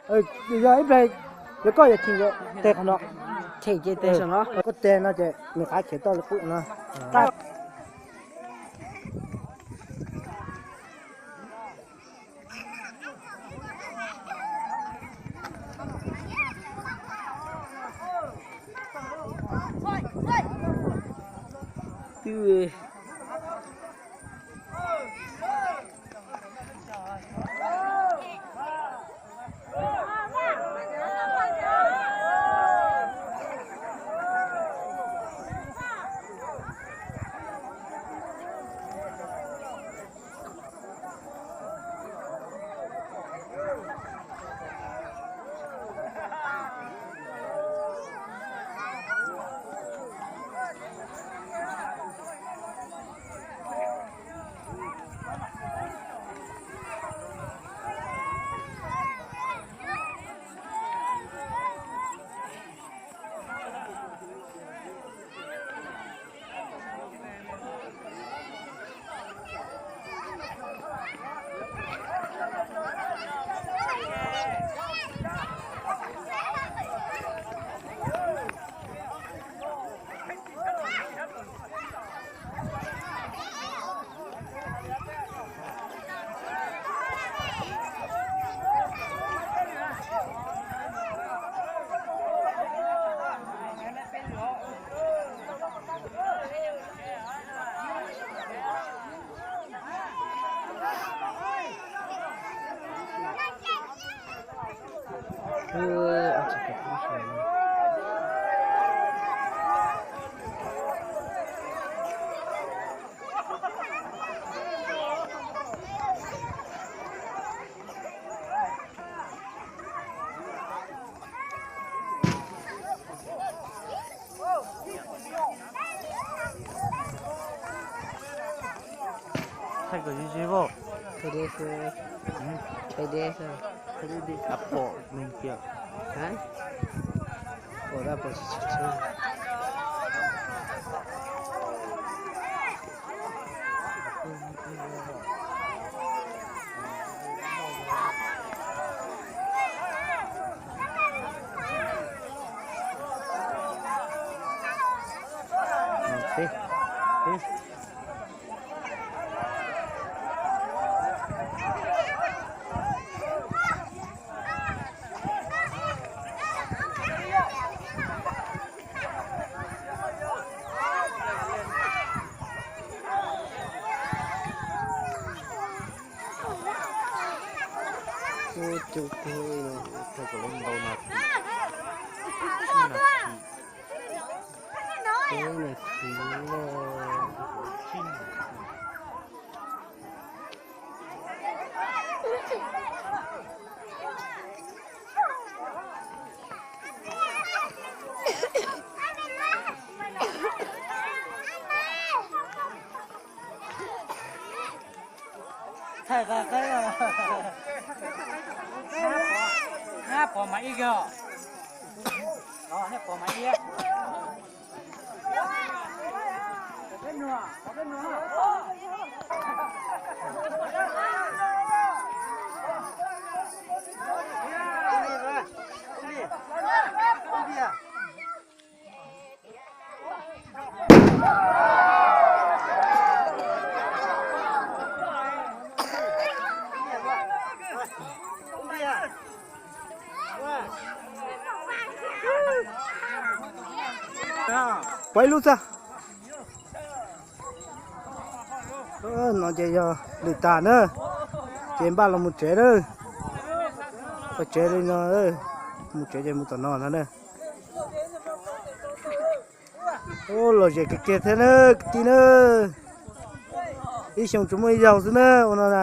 Yog ib pliag, yog koj yuav cheem tes qhov no. Cheem ces tes saum no. Koj tes no ces nws qav khiav toj li qub no. Thaij kom ze ze as. Thaij deb xwb. Thaij deb xwb. Thaij deb deb, pom neeg kiag. Pom dab pom tsis tshua. Ub, coob kawg no, thaij kom lawv ntau nas this. Ib nas this, peb nas this, tsib nas this. Thaij qab qab, pom mas ib yog, nej pom mas ib. Pov ib lub txaj. No ces yog lwm tas na, ces npaj los mus tsev na. Ua tsev li no, mus tsev ces mus tom no no na. Ub, lom zem kiag kiag thiab na kwv tij na. Ib xyoo tsuas muaj ib zaug xwb na ua no na.